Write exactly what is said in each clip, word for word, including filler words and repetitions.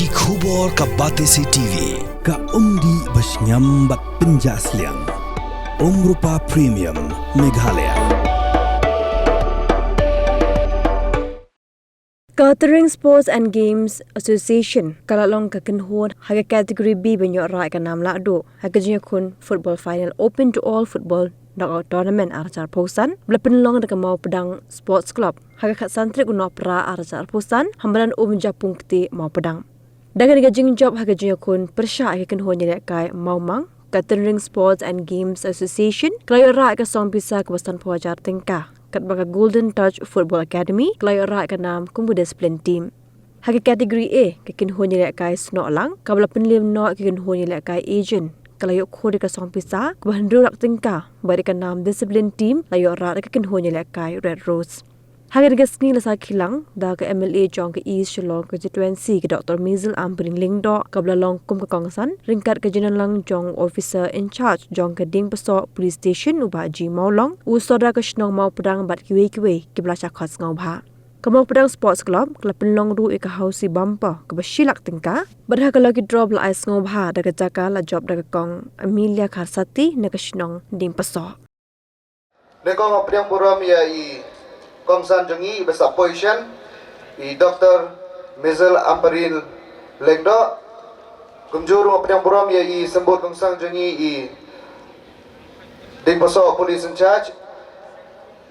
Ki khubor ka Batesi T V, ka umdih ba shngiam bad pynjah sliang. Umrupa Premium, Meghalaya. Ka Tynring Sports and Games Association ka la long ka kynhun ha ka category B ban ïoh rah ka nam lahduh ha ka jingïakhun football final open to all football knockout tournament ar hajar arphew san, ba la pynlong da ka Mawpdang Sports Club ha ka khatsan tarik u Nohprah ar hajar arphew san ha madan Umjapung Kti, Mawpdang. Da kane ka jingjop ha ka jingïakhun pyrshah ïa ka kynhun ïalehkai Mawmang, ka Tynring Sports and Games Association ka la ïoh rah ïa ka song pisa kaba sanphew hajar tyngka, katba ka Golden Touch Football Academy ka la ïoh rah ïa ka nam kum ka discipline team. Ha ka category A, ka kynhun ïalehkai Snohlang kaba la pynliem noh ïa ka kynhun ïalehkai Asian ka la ïoh khur ïa ka song pisa kaba hynriew lak tyngka, bad ïa ka nam discipline team la ïoh rah da ka kynhun ïalehkai Red Rose. Ha kane ka sngi la sakhi lang da ka M L A jong ka East Shillong Constituency, ka Doctor Maisel Ampareen Lyngdoh, kaba la long kum ka kongsan ryngkat ka jingialang jong u officer in charge jong ka Diengpasoh Police Station, u Bah G Mawlong, u Sordar ka shnong Mawpdang bad kiwei kiwei kiba la shah khot sngewbha. Ka Mawpdang Sports Club ka la pynlong ruh ïa ka housie bumper kaba shi lak tyngka, bad ha ka lucky draw ba la ai sngewbha da ka jaka la jop da ka Kong Amelia Kharsati na ka shnong Diengpasoh. Nyngkong nga pdiang burom ïa i kongsan jong ngi iba sah poi shen, i Doctor Maisel Ampareen Lyngdoh. Kumjuh ruh nga pdiang burom ïa i symbud kongsan jong ngi, i Diengpasoh Police in Charge,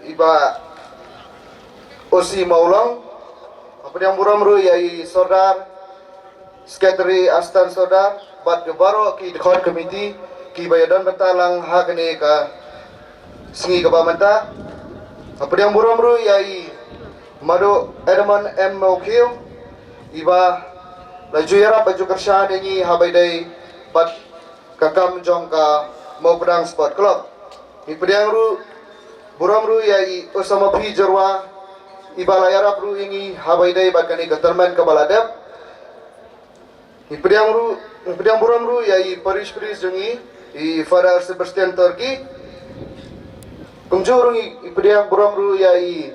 i Bah O C Mawlong. Nga pdiang burom ruh ïa i Sordar, Secretary, Assistant Sordar, bad ïa baroh ki dkhot committee kiba ïa don bynta lang ha kane ka sngi kaba mynta. Nga pdiang burom ruh ïa i Madu Edmund M Mawkhiew, iba la ju ïarap bad ju kyrshan ïa ngi haba ïadei bad ka kam jong ka Mawpdang Sport Club. Ngi pdiang ruh burom ruh ïa i Osama P Jyrwa, iba la ïarap ruh ïa ngi haba ïadei bad kane ka tournament kaba la dep. Ngi pdiang ruh, ngi pdiang burom ruh ïa i parish priest jong ngi, i Father Sebastian Turkey. Kumjuh ruh ngi pdiang burom ruh ïa i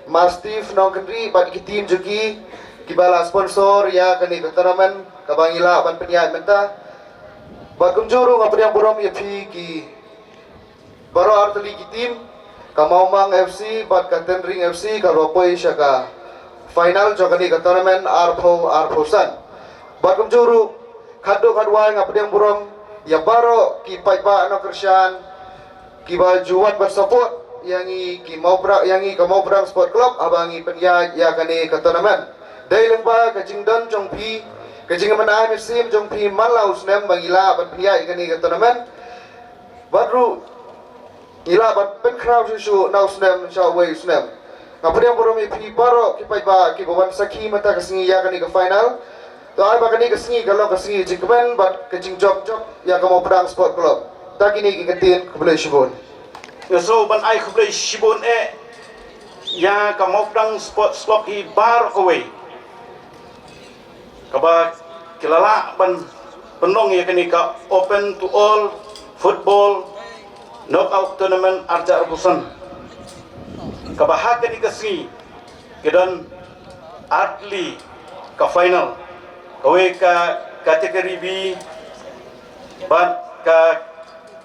Ma Steve Nongkynrih bad ki team jong ki kiba la sponsor ïa kane ka tournament kaba ngi lah ban pynïaid mynta. Bad kumjuh ruh nga pdiang burom ïa phi ki baroh artylli ki team, ka Mawmang F C bad ka Tynring F C, kaba poi sha ka final jong kane ka tournament arphew arphew san. Bad kumjuh ruh, khatduh khatwai nga pdiang burom ïa baroh ki paidbah nongkyrshan kiba ju wad ban support ïa ngi ki Mawpdang, ïa ngi ka Mawpdang Sport Club haba ngi pynïaid ïa kane ka tournament. Dei lyngba ka jingdon jong phi, ka jingmyntoi mynsiem jong phi man la u snem ba ngi lah ban pynïaid ïa kane ka tournament. Bad ruh ngi lah ban pynkhraw shuh shuh na u snem sha uwei u snem. Nga pdiang burom ïa phi baroh ki paidbah kiba wan sakhi mynta ka sngi ïa kane ka final. To ai ba kane ka sngi ka long ka sngi jingkmen bad ka jingjop jop ïa ka Mawpdang Sport Club. Ta kine ki ktien, khublei shibun. Nga sngewbha ban ai khublei shibun eh ïa ka Mawpdang Sports Club hi baroh kawei, kaba ki la lah ban pynlong ïa kane ka Open to All Football Knockout Tournament arhajar arphew san, kaba ha kane ka sngi ki don artylli ka final, kawei ka category B bad ka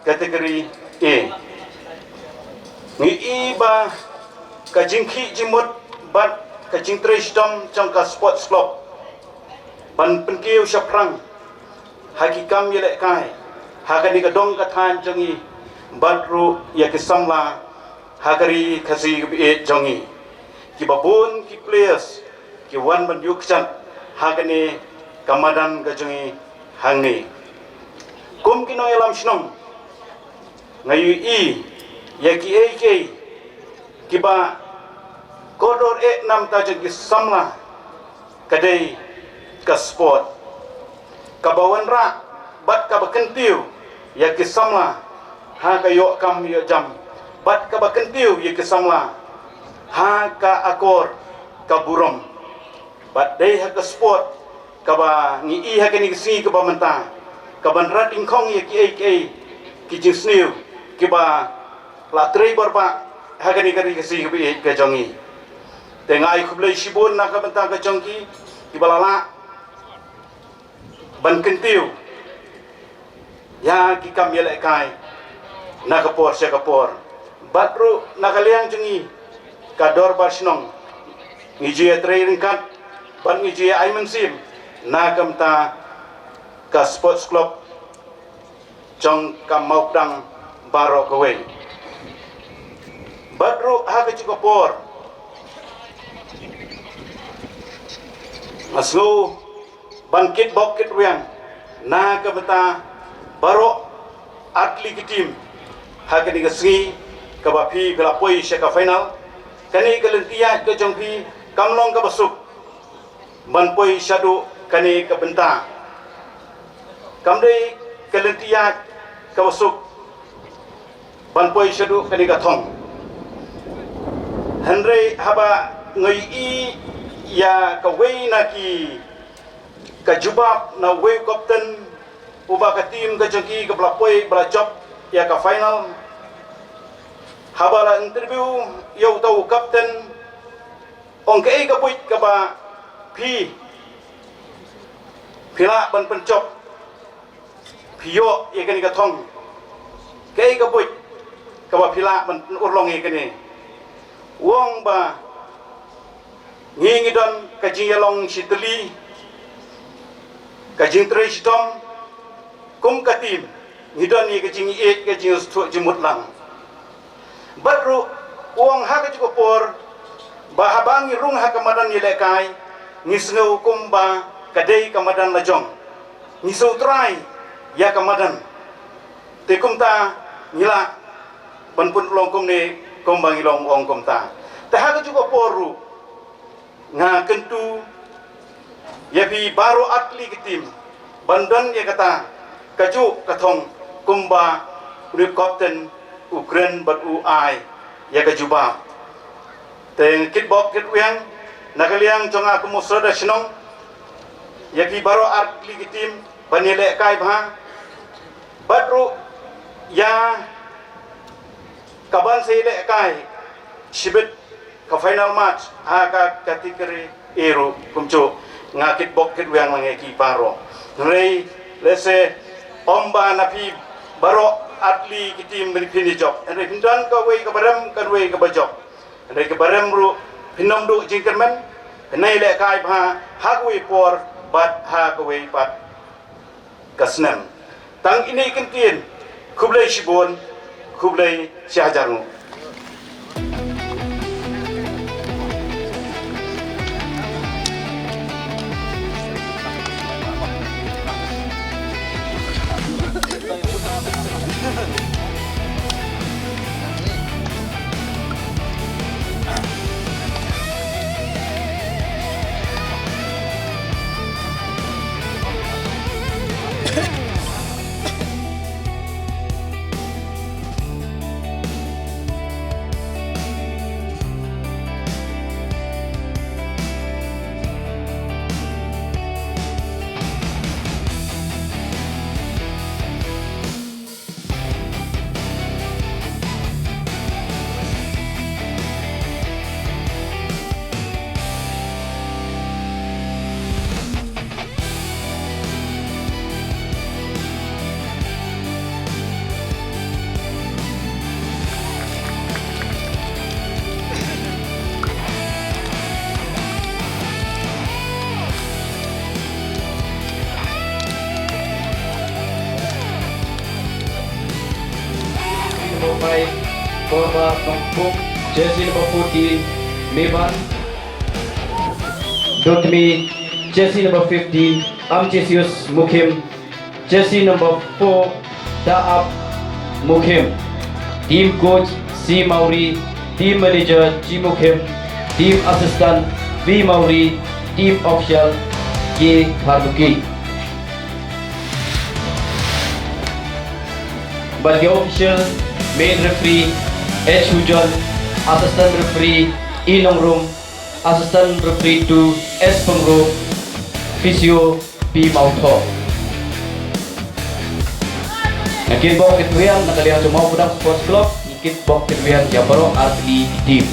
category A. Ngi i ba ka jingkhih jingmut bad ka jingtrei shitom jong ka Sports Club ban pynkiew shaphrang ha ki kam ïalehkai ha kane ka dong ka thaiñ jong ngi, bad ruh ïa ki samla ha ka ri Khasi kaba ïeit jong ngi. Kiba bun ki players ki wan ban ïuh kjat ha kane ka madan ka jong ngi hangne. Kum ki nongïalam shnong, nga ïohi ïa kiei kiei kiba kordor eh na bynta jong ki samla ka dei ka sport, kaba wanrah bad kaba kyntiew ïa ki samla ha ka ïoh kam ïoh jam, bad kaba kyntiew ïa ki samla ha ka akor ka burom. Bad dei ha ka sport kaba ngi i ha kane ka sngi kaba mynta, kaban rat dyngkhong ïa kiei kiei ki jingsniew kiba la trei bor bha ha kane ka ri Khasi kaba ïeit ka jong ngi. Te nga ai khublei shibun na ka bynta ka jong ki kiba la lah ban kyntiew ïa ki kam ïalehkai na ka por sha ka por. Bad ruh na ka liang jong ngi ka dorbar shnong ngi ju ïatrei ryngkat bad ngi ju ïa ai mynsiem na ka bynta ka sports club jong ka Mawpdang baroh kawei. Bad ruh ha kajuh ka por nga sngew ban kitbok kitwiang na ka bynta baroh artylli ki team ha kane ka sngi kaba phi phi la poi sha ka final. Kane ka lynti ïaid ka jong phi kam long kaba suk ban poi shaduh kane ka bynta. Kam dei ka lynti ïaid kaba suk ban poi shaduh kane ka thong. Hynrei haba nga ïohi ïa kawei na ki ka jubab na uwei u kapten uba ka team ka jong ki kaba la poi ba la jop ïa ka final. Haba la interview ïa uta u kapten, ong kaei ka buit kaba phi phi lah ban pynjop phi ïoh ïa kane ka thong. Kaei ka buit kaba phi lah ban urlong ïa kane. U ong ba ngi ngi don ka jingïalong shitylli, ka jingtrei shitom kum ka team, ngi don ïa ka jingïeit ka jingsngewthuh jingmut lang. Bad ruh u ong ha kajuh ka por ba haba ngi rung ha ka madan ïalehkai ngi sngew kumba ka dei ka madan la jong. Ngi sngewtrai ïa ka madan. Te kumta ngi lah ban pynlong kumne kumba ngi long, ong kumta. Te ha kajuh ka por ruh nga kyntu ïa phi baroh artylli ki team ban don ïa kata kajuh ka thong kumba u kapten u kren bad u ai ïa ka jubab. Te nga kitbok kitwiang na ka liang jong nga kum u Sordar shnong ïa phi baroh artylli ki team ban ïalehkai bha bad ruh ïa kaban sa ïalehkai shibit ka final match ha ka category A ruh kumjuh. Nga kitbok kitwiang lang ïa ki baroh. Hynrei lehse ym ba na phi baroh artylli ki team phin ïa jop, hynrei phin don kawei kaba rem kawei kaba jop. Hynrei kaba rem ruh phin ym duh jingkyrmen, phin ïalehkai bha ha kawei por bad ha kawei pat ka snem. Tang ine i kyntien, khublei shibun, khublei shihajar nguh. Number five, Korba Nongpuk, jersey number fourteen, Meban. Dotmi, jersey number fifteen, Amchesius Mukhim, jersey number four, Daap Mukhim. Team coach, C Mawrie. Team manager, G Mukhim. Team assistant, V Mawrie. Team official, K Kharbuki. Bad ki official, main referee, H Hujon, assistant referee, E Nongrum, assistant referee two, S Pyngrope, physio, P Mawthoh. Nga kitbok kitwiang na ka liang jong Mawpdang Sports Club, nga kitbok kitwiang ïa baroh artylli ki team.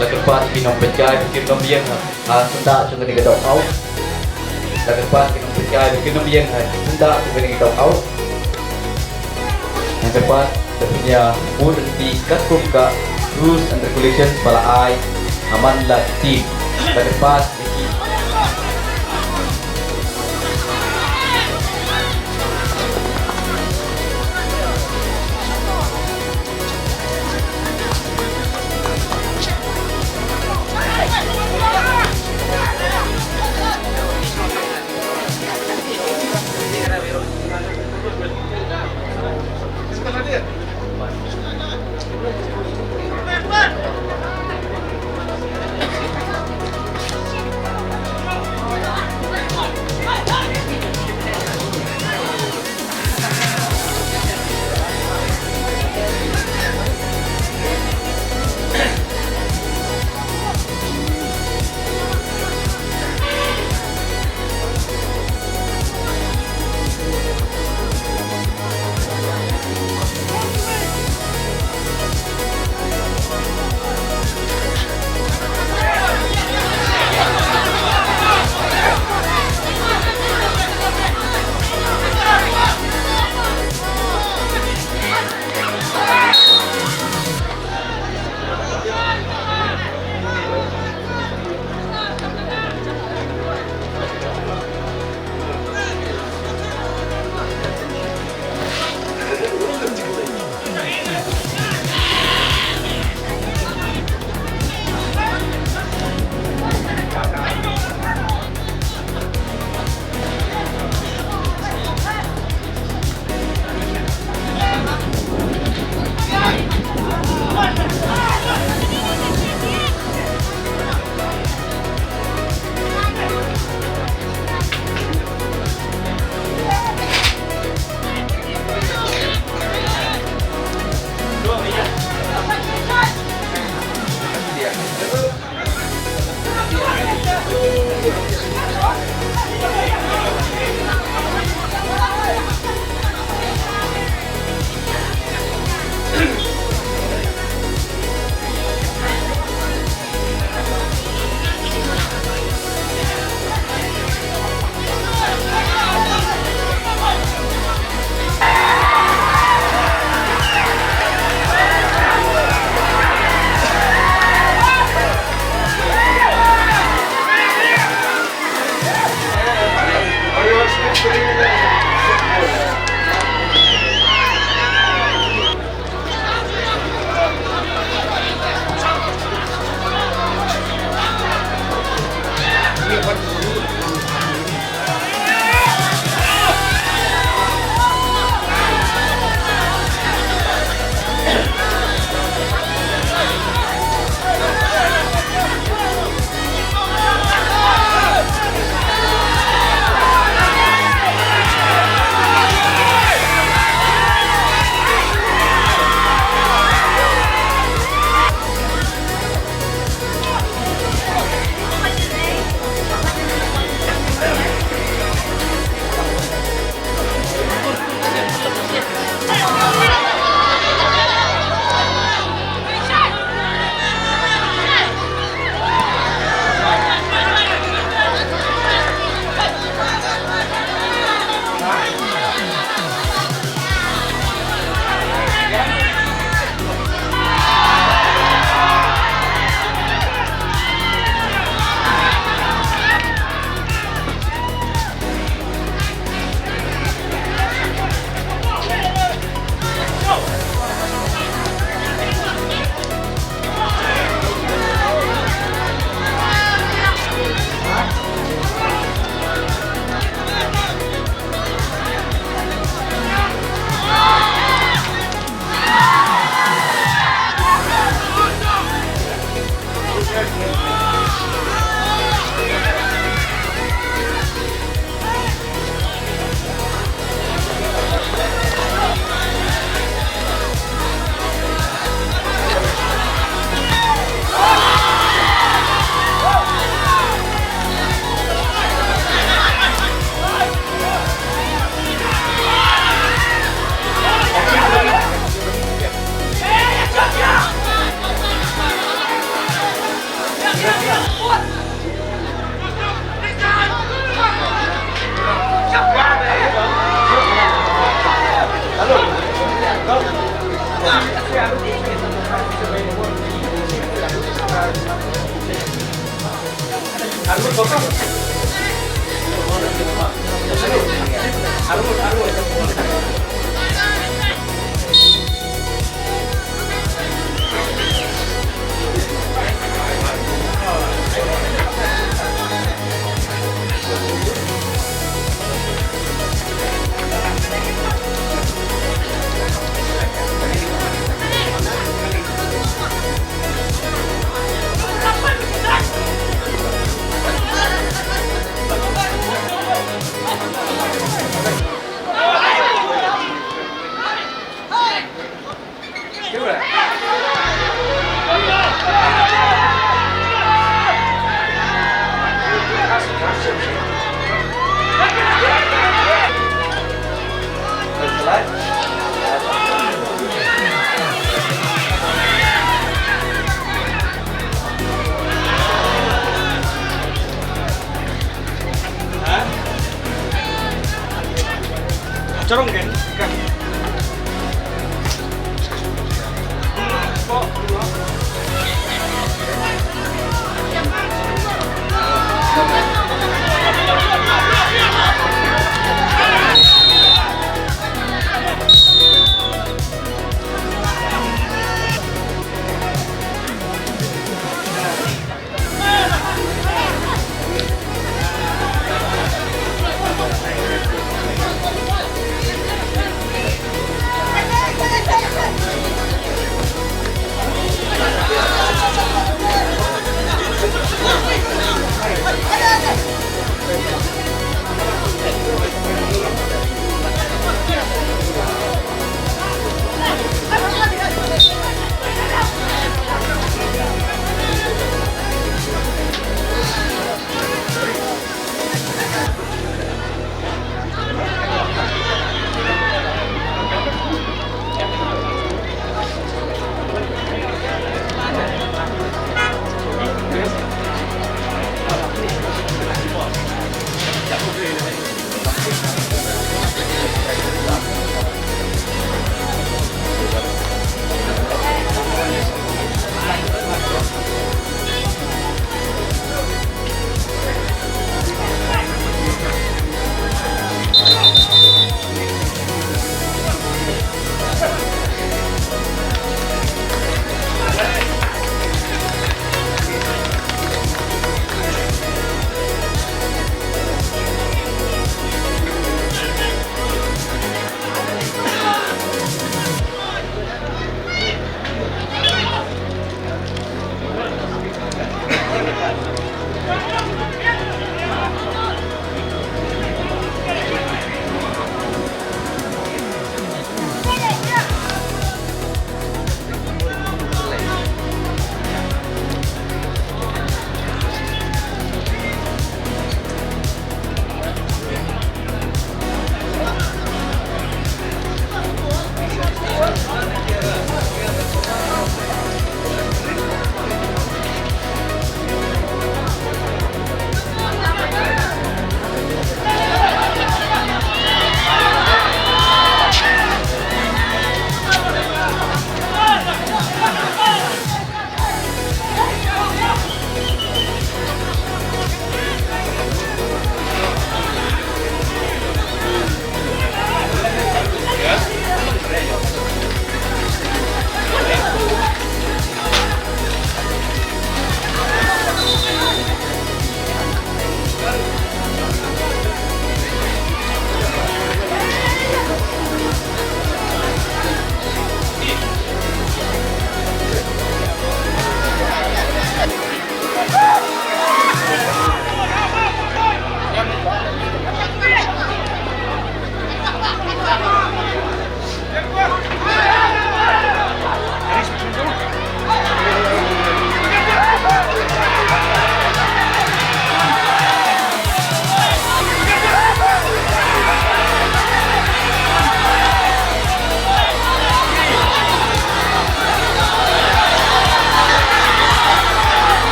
La kyrpad ki nongpynjai ba kin ym ïeng ha syndah jong kane ka dong out. La kyrpad ki nongpynjai ba kin ym ïeng ha syndah jong kane ka dong out. La kyrpad da pynïabud ryntih katkum ka rules and regulations ba la ai ha man la ki team. La kyrpad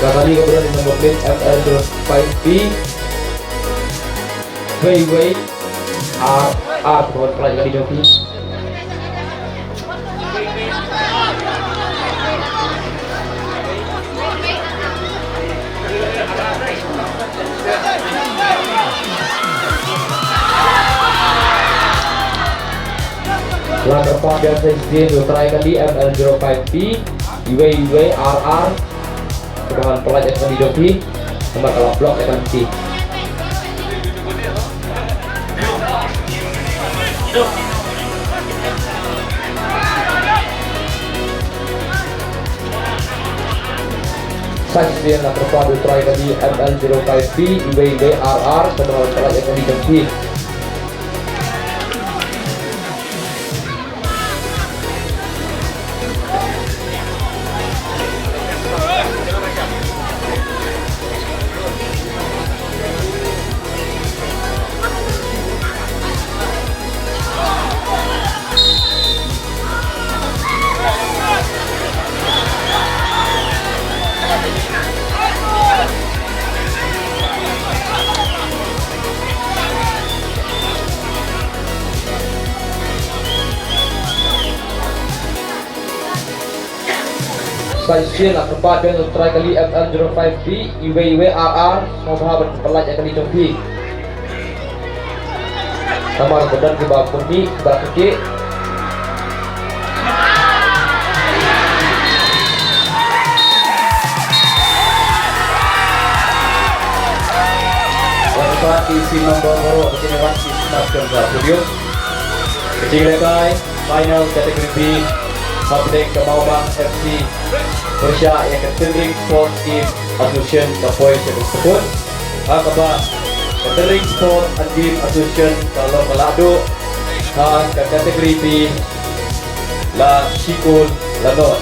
Ka kali kaba don ïa ka number plate M L zero five P wei wei R R, kaba pyllait ïa ka kali jong phi. La kyrpad biang sa shisien ïa u trai kali M L zero five P wei wei R R. Kaba ngan pyllait ïa ka kali jong phi. Namar ka la block ïa ka lynti. Sa shisien la kyrpad ïa u trai kali M L zero five P wei wei R R. Kaba ngan pyllait ïa ka kali jong phi. Sa shisien la kyrpad biang ïa u trai kali M L zero five P wei wei R R, sngewbha ban pyllait ïa ka kali jong phi. Namar ba don kiba pynmih, kiba kyrkieh. Wat pat ki team member baroh ba kin wan ki start jong ka podium. Ka jingïalehkai final category B hapdeng ka Mawbang F C pyrshah ïa ka Tynring Sports Game Association ka poi sha ka stekut. Ha kaba ka Tynring Sports and Game Association ka long ka la duh ha ka category B, la shikul la nod.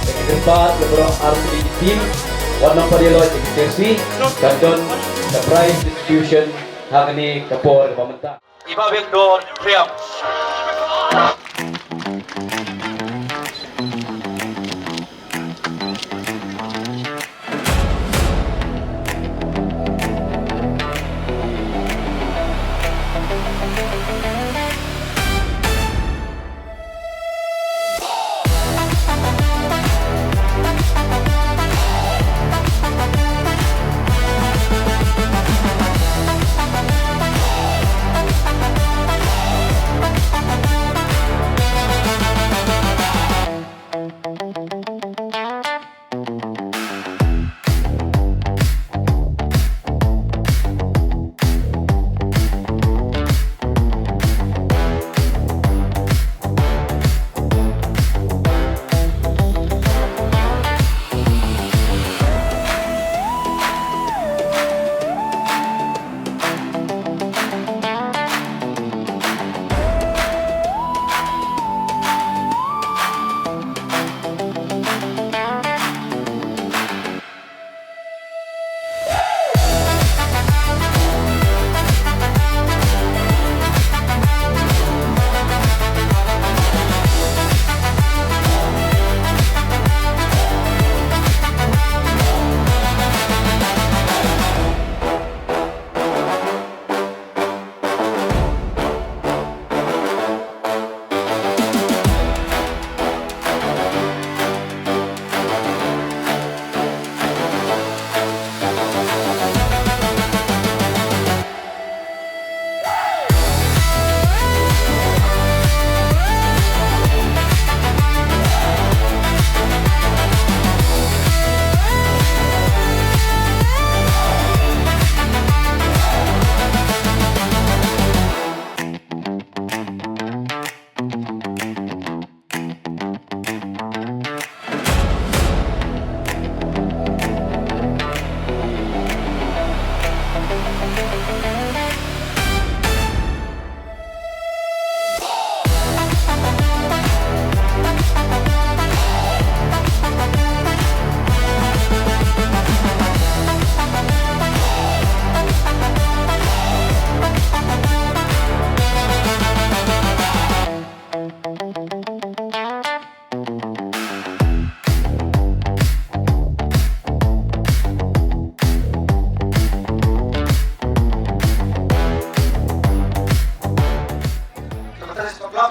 Ka kyrpad ïa baroh artylli ki team, wat nang pat ïa lait ïa ki jersey, kan don ka prize distribution hangne ka por kaba mynta. Iba Victor Triumph.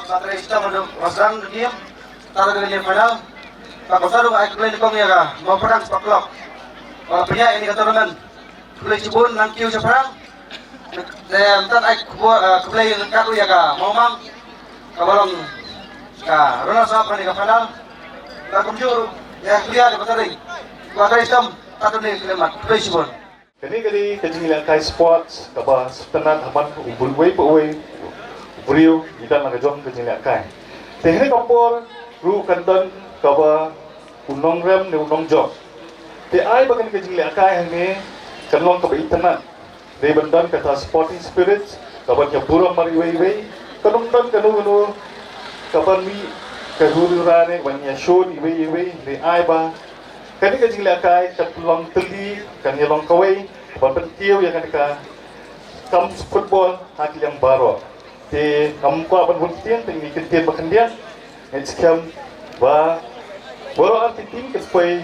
Ka trei shitom haduh ba sdang ka game. Tang ka dei final. Ka kongsan ruh ai khublei nyngkong ïa ka Mawpdang Sport Club ba la pynïaid ïa kane ka tournament. Khublei shibun, nang kiew shaphrang. Te mynta ai khublei, eh, khublei ryngkat ruh ïa ka Mawmang kaba long ka runners up ha kane ka final. Te kumjuh ruh ïa ka player kaba trei. Ka trei shitom, tang kane ka khyllipmat. Khublei shibun. Kane ka dei ka jingïalehkai sports kaba sngewtynnat ha man u briew uwei pa uwei u briew, i don la ka jong ka jingïalehkai. Te ha kane ka por ruh kan don kaba u nongrem ne u nongjop. Te ai ba kane ka jingïalehkai hangne kan long kaba itynnat. Dei ban don kata sporting spirit kaban ïa burom mar iwei iwei. Kan ym don kano kano kaban mih ka huri hura ne ban ïa shun iwei iwei. Te ai ba kane ka jingïalehkai kan long tylli, kan ïa long kawei ban pynkiew ïa kane ka kam football ha ki liang baroh. Te ngam kwah ban bun ktien, te ngi kyntien ba khyndiat. Ngeit skhem ba baroh artylli ki team ki poi,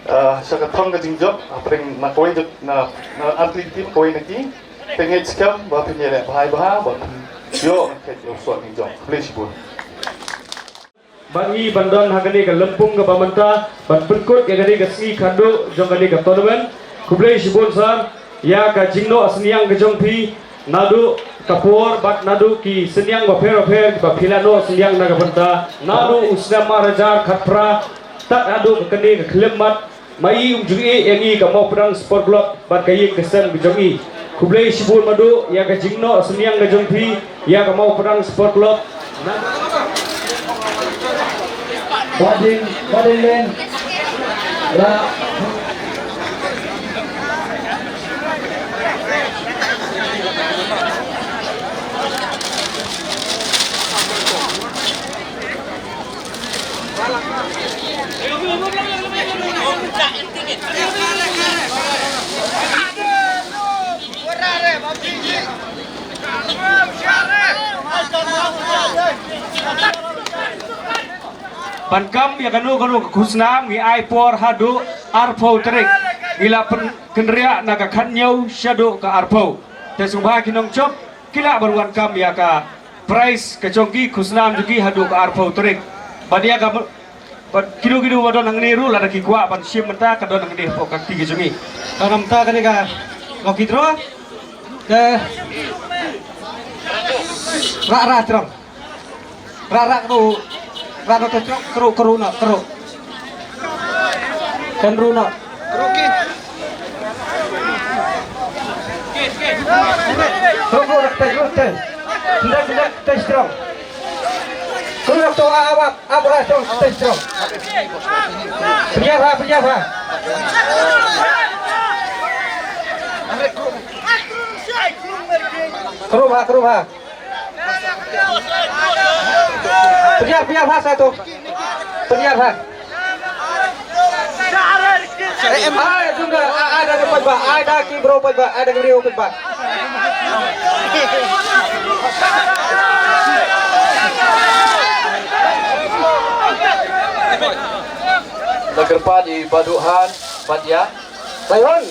ah, sha ka thong ka jingjop, hapdeng na kawei jong, na, na artylli ki team kawei na ki. Te ngeit skhem ba phin ïaleh bha bha, ba phin ïoh ka jingïasoh jingjop. Khublei shibun. Ba ngi ban don ha kane ka lympung kaba mynta ban pynkut ïa kane ka sngi khatduh jong kane ka tournament. Khublei shibun sir ïa ka jingnoh synñiang ka jong phi naduh ka por bad naduh ki synñiang bapher bapher kiba phi la noh synñiang na ka bynta naduh u snem ar hajar khatphra tad haduh ka kane ka khyllipmat. Ma i um jingeh ïa ngi ka Mawpdang Sport Club bad ka ïing ka sem ka jong i. Khublei shibun naduh ïa ka jingnoh synñiang ka jong phi ïa ka Mawpdang Sport Club. Wading, wading len. La. Ban kam ïa kano kano ka khusnam ngi ai por haduh arphew tarik. Ngi la pynkynriah na ka khathynñiew shaduh ka arphew. Te sngewbha ki nongjop ki lah ban wan kam ïa ka prize ka jong ki, khusnam jong ki haduh ka arphew tarik. Bad ïa ka, bad kino kino ba don hangne ruh lada ki kwah ban shim mynta ka don hangne hapoh ka kti ka jong ngi. Ka namta kane ka lucky draw. Te ra ra trong. Ra ra kru, ra ra te trong, kru, kru na, kru. Kan ru na. Kru, kru, rak te, rak te. Sendak, sendak, te strong. Kru rak to, a, a, a, a, bra strong, te strong. Pria ha, pria ha. Kru ha, kru ha. Pynïar, pynïar ha sa to. Pynïar ha. Ai, tunggal, ai, ai, da ki paidbah, ai, da ki bro paidbah, ai, da ki bro paidbah. Da kyrpad ïa i Bah Duhan, Bah Ïa. Lion.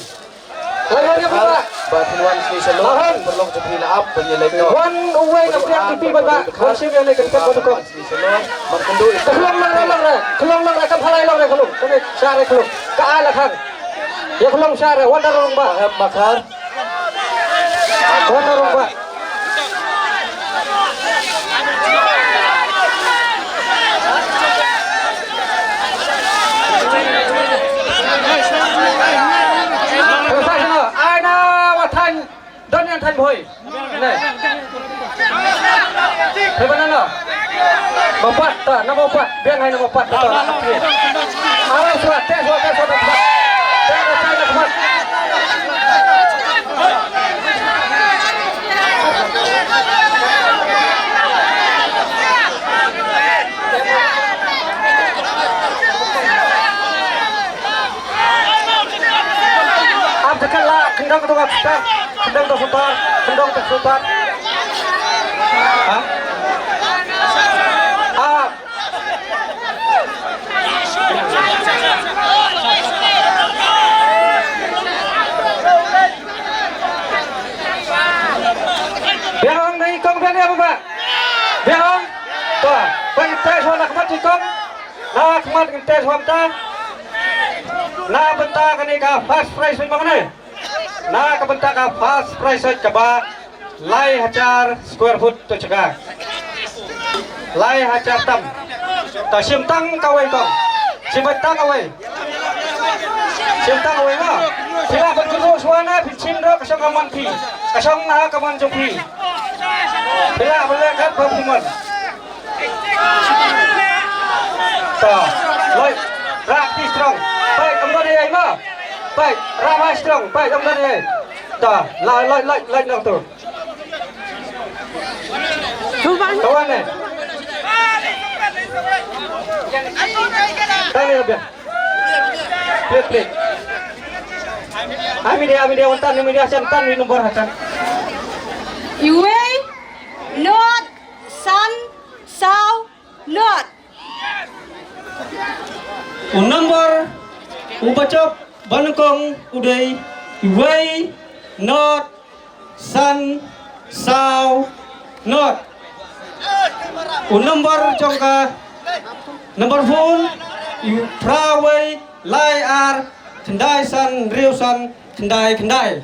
Lion ïa phi ba. Ba phin wan sni shalom. Lion. Pynlong jong phi la ap ban ïaleit noh. Wan uwei na pdiang jong phi ba. Wan shim ïa leit kan kan ba dukong. Sni shalom. Ban kynduh. Ka khlong long re, long re. Ka khlong long re, kam phalai long re ka khlong. Kane sha re ka khlong. Ka ai la khang. Ïa ka khlong sha re, wan da rung ba. Hem makhar. Wan da rung ba. Ai na, wa than, don yang than bhoi. Ne. Hei, ba na na. Ba pat ta, na ba pat, biang hai na ba pat ta. Awas, wa, tes, wa, tes, wa, tes, wa. Tes, wa, tes, wa, tes, wa. Ap dekat lah, kendang tu ap start, kendang tu start, kendang tu start. Ha? Ap. Biang dei kong biang ïa ba. Te shuwa na khmat jingkong. Na khmat ngin te shuwa mynta. Na bynta kane ka first prize ma kane. Na ka bynta ka first prize kaba lai hajar square foot to jaka. Lai hajar tam. Ta shim tang kawei kong. Shim tang kawei. Shim tang kawei ma. Phi lah ban kynduh shuwa ne phin shim ruh ka shong ka mon phi. Ka shong na ka mon jong phi. Phi lah ban leh kat ba phi mon. Ta, lait, rah ti strong. Peit, ym don ei ei ma. Peit, rah ma strong. Peit, ym don ei ei. Ta, la, lait, lait, lait nang tu. Tu bang. Tawan eh. Tang ni biar. Peit, peit. Ami dia, ami dia, wan tan, ami dia, san tan, ni nombor hasan. Iwei, not, san, saw, not. U nombor uba jop ba nyngkong u dei iwei, not, san, saw, not. U nombor jong ka, nombor phone, i phra wei, lai ar, khyndai san, hynriew san, khyndai khyndai.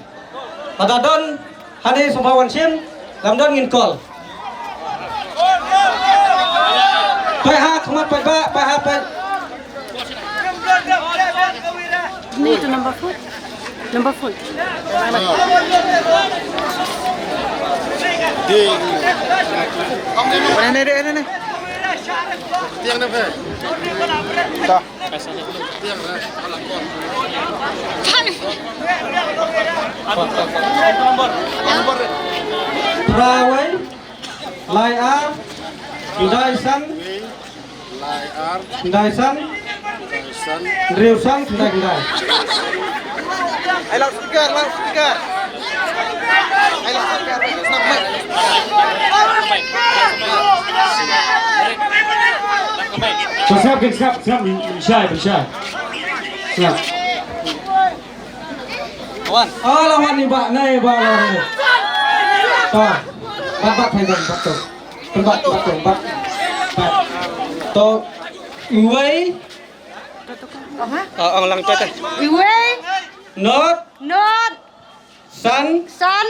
Lada don hangne sngewbha wan shim, lada ym don ngin call. Peit ha khmat peit ba, peit ha peit. Ni tu number four. Number four. Ding. Ni, ni, ni, ni. Tiang dah, Pak. Dah. Phra wei, lai ar, khyndai san, lai ar, khyndai san, khyndai san, hynriew san, khyndai khyndai. Ai loudspeaker, loudspeaker. Ai loudspeaker. Sngap, sngap, sngap, sngap. Sngap. Wan. Ah, lawan ni ba, nai ba lawan ni. To. Bat, bat, hai, bat, bat, to. Bat, bat, to, bat. Bat. To. Iwei. Ah, ang lang to, to. Iwei. Not. Not. San. San.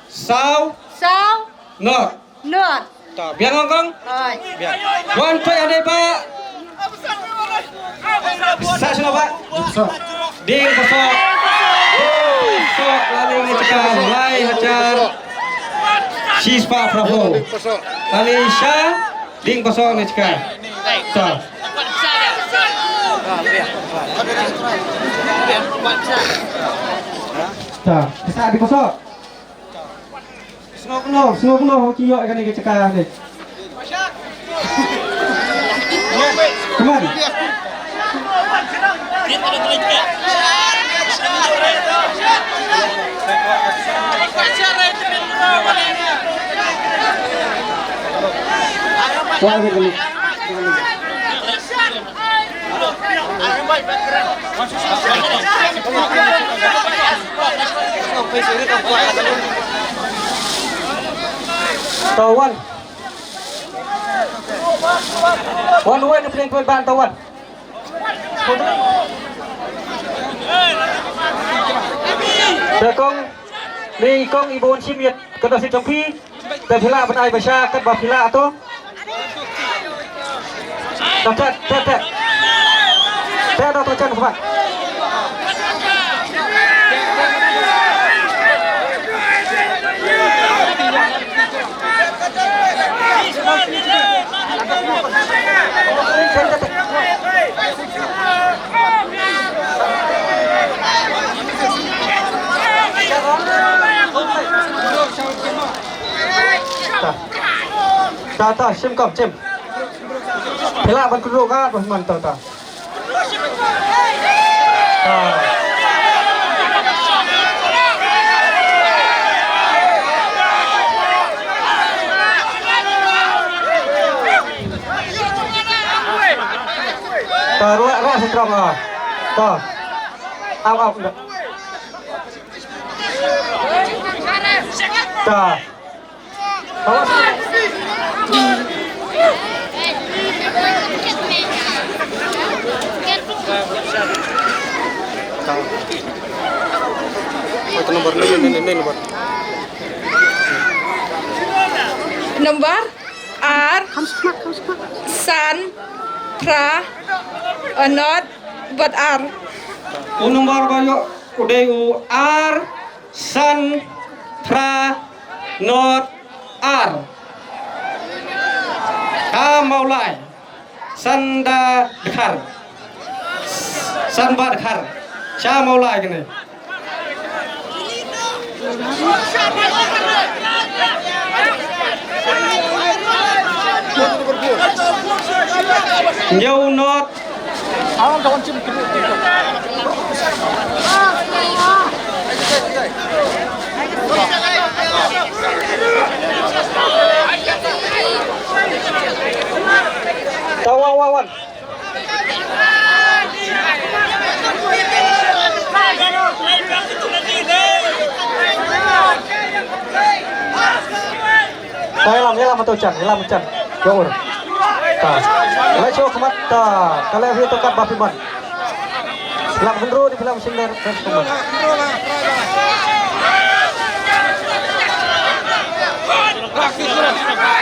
Saw. Saw. Not. Not. Ta, biang hong kong. Oi. Biang. Wan peit ade ba. Sa sino ba? Sa. Ding pasok. Ding pasok lani ngi cika lai hajar. Sis pa praho. Lani sa. Ding pasok ngi cika. Ta. Ta. Sa ding pasok. Sngewbha, sngewbha, ki ïoh kane ka jaka ne. Come on. Wah, wah, wah. Tawan. Wan, wan, pling, pling, ban, tawan. Te kong, ni kong i bun sim yet, kata si tong phi. Te phi lah ban ai ba sha kat ba phi lah to. Te, te, te, te. Te, to, to, chen, khmat. Te, te, te. Ta. Ta, ta, shim kam, shim. Phi lah ban kynduh ka, ban man ta, ta. Ta. Ta, ruh, ruh, strong, ah. Ta. Au, au, nda. Ta. Awas. Number ar san phra nod bad ar. U number ba ïoh u dei u ar san phra nod ar. Ka Mawlai. San da dkhar. San ba dkhar. Sha Mawlai kane. Hynñiew nod. Ta wan, wan, wan. Ta ïalam, ïalam to Chan, ïalam Chan. Ïa ur. Ta. Lai shu khmat ta. Ka leh hi to kat ba phi mon. Phi lah ban rung, phi lah ban sumner, phi lah ban sumner.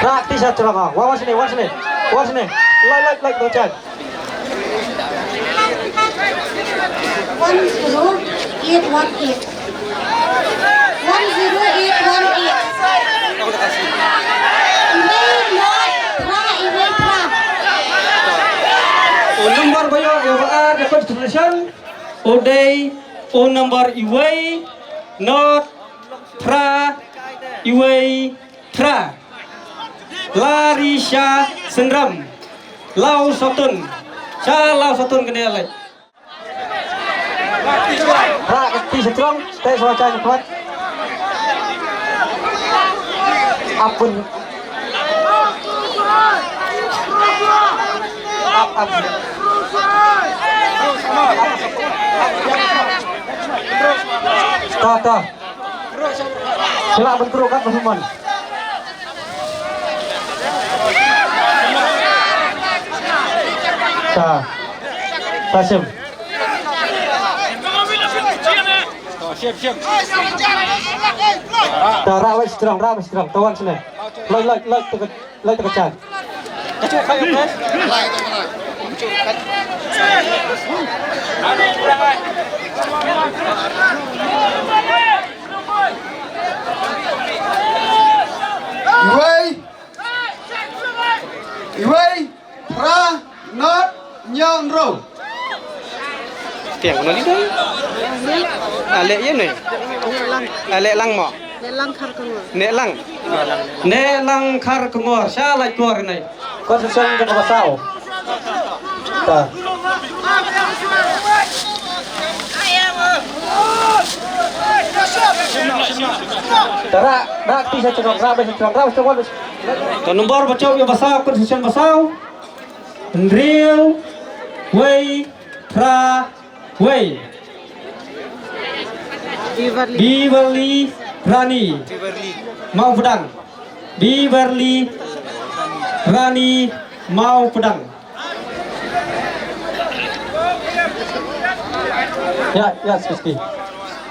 Practice sha jrong ah. Wan, wan shane, wan shane. Wan shane. Lai, lai, lai to Chan. One zero eight one eight. One zero eight one eight. Iwei nod phra, iwei phra. U number ba ïoh ïa ba ar da consolation u dei u number iwei nod phra, iwei phra. Larisha Syndram. Lawsatun. Sha Lawsatun kane leh. Ra ka ti sha jrong, te sha wa chai kwat. Apun. Ap, ap. Ta, ta. Sila ban kru kat ba humon. Ta. Ta sim. Ta ra wai strong, ra wai strong. Tawan sini. Lai, lai, lai, tu ke. Lai teka chan. Iwei. Iwei. Phra. Nod. Hynñiew. Hynriew. Tiang kano li dong? Ale ye ne. Ale lang mo. Nehlang Kharkongor. Nehlang. Nehlang Kharkongor. Sha lai kor nai. Kor session jong ka Basaw. Ta. Ta ra, ra ti sa chong, ra ba sa chong, ra ba sa chong. Ta number ba chong ïa Basaw, kor session Basaw. Hynriew, wei, phra, wei. Beverly. Beverly Rani. Beverly. Mawpdang. Beverly Rani Mawpdang. Ya, ya, sikit-sikit.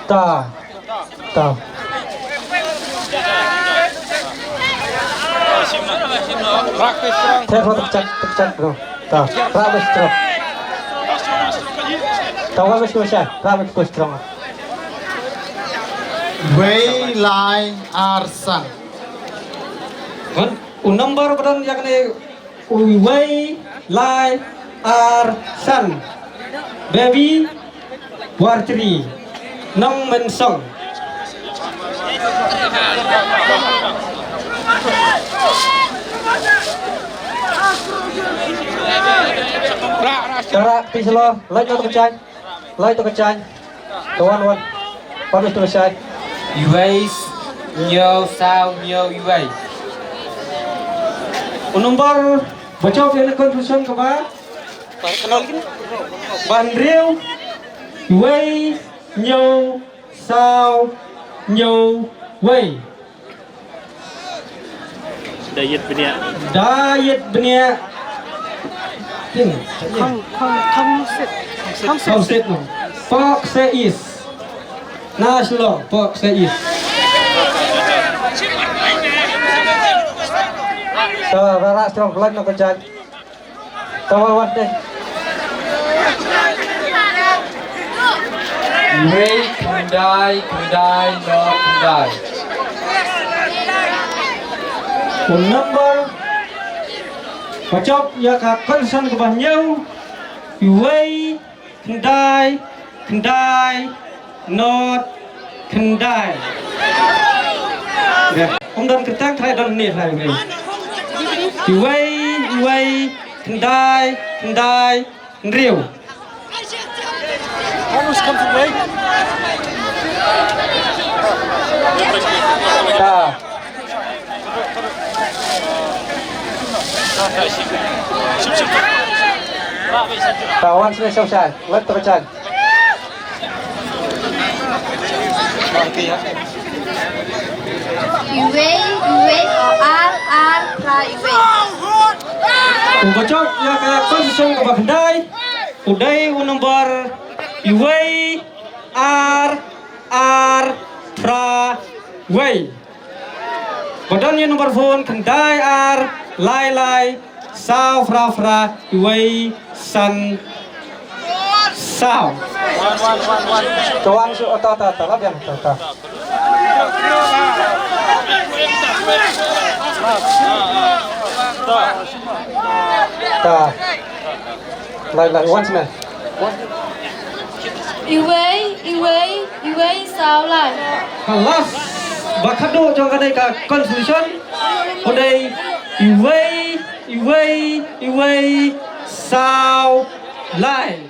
Ta. Ta. Practice strong. Te ro tak chak, tak chak ro. Ta. Practice strong. Ta wa mesti mesti, practice strong. Wei lai ar san. Kan, u number ba don ïa kane. Uwei lai ar san. Baby Warchri Nongmynsong. Ra, ra, ra. Tara, ti selo, lai to ka chai. Lai to ka chai. Ka wan wan. Wan to ka chai. Iwei, hynñiew, saw, hynñiew, iwei. U number ba jop ïa ka confusion kaba. Ba hynriew, iwei, hynñiew, saw, hynñiew, wei. Da ïit bniah. Da ïit bniah. Tin. Khong, khong, khong sit. Khong sit. Khong sit, no. Pok se is. Na Shillong, pok se is. So, rara strong, blood no kejat. Tawa wat deh. Wei, khyndai, khyndai, not khyndai. Phone number. Pachok ïa ka consolation kaba hynñiew. Wei, khyndai, khyndai, not, khyndai. Ym don kyrteng, trai don ne, trai ne. Iwei, iwei, khyndai, khyndai, hynriew. Ta. Ta wan sini sosai, let terjadi. Iwei, iwei, ar, ar, phra, iwei. U bachok ïa ka consolation kaba khyndai, u dei u number iwei, ar, ar, phra, wei. Ba don ïa number phone khyndai ar lai lai saw phra phra wei san saw. To wan shu, to, to, to, lap ïa, to, to. To. Lai, lai, once na. Iwei, iwei, iwei, saw lai. Ka last ba khadduh jong kane ka consolation. U dei iwei, iwei, iwei, saw lai.